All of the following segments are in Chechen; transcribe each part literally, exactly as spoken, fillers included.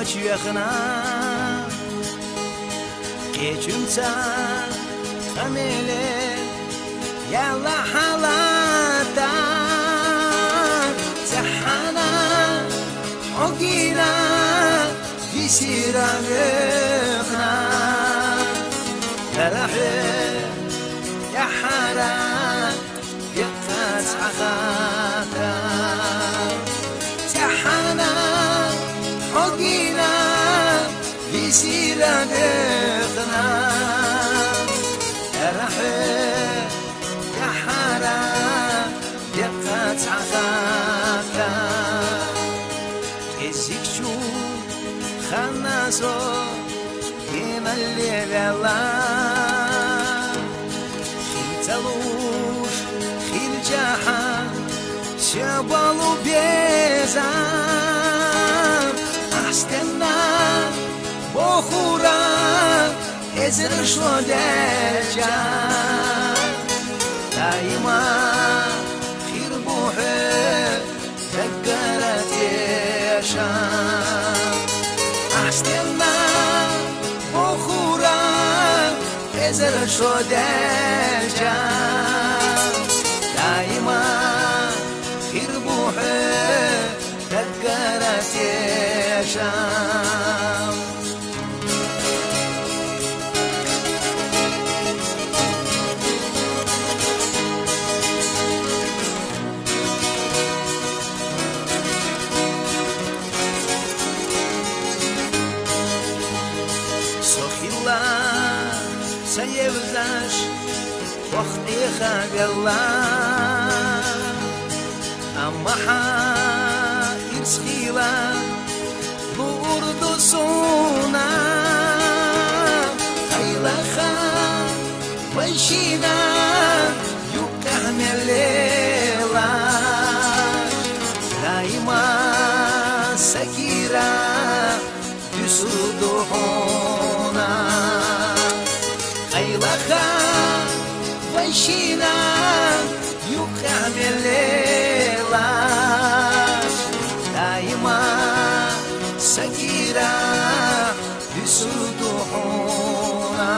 чуьхьна, кечуьмца, хамеле, яла хьалата, цахьана, хьогина, висира вехна, тарахье, яхьара, Якъац гьахьата, цахьана, хьогина, висира вехна, тарахье, яхьара, якъац гьахьата. Кьезиг чур хана зо, гьена левелла. Хицалуш хилчахьа, сябалу беза. Ахьтенна бохура, эзер шодеча. Даима хир бухье, даггара теша. Ахьтенна бохура, эзер шодеча. Даима хир бухье, даггара теша. Со хилла, са евзаш, вахтиха велла. Амма гьа ирс хила, лугьурду суна, къайлаха, вайшина, юкъа мелелаш. Даима сакира, дуьсурду гьона. Къайлаха, вайшина, юкъа мелелаш. Даима сакира, дуьсурду гьона.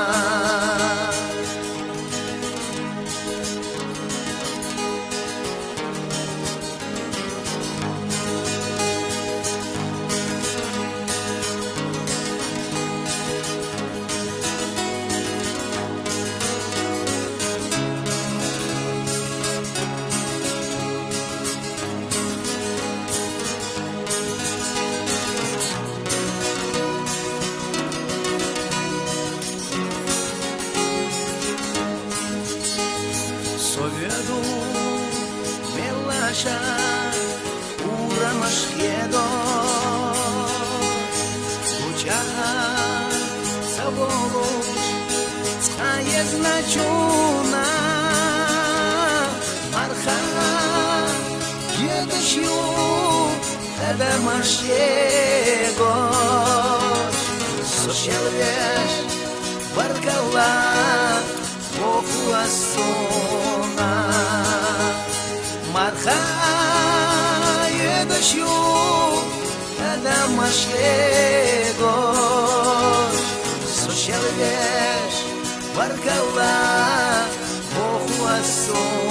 Со вегьду веллаша, урамаш хедо, гучагьа са волуш, цкъа езна чуна, марха, егиш ю, адамаш егош, со шелвеш, баркалла, бохуа суна. Марха, егиш ю, адамаш егош, со шелвеш, баркалла, бохуа суна.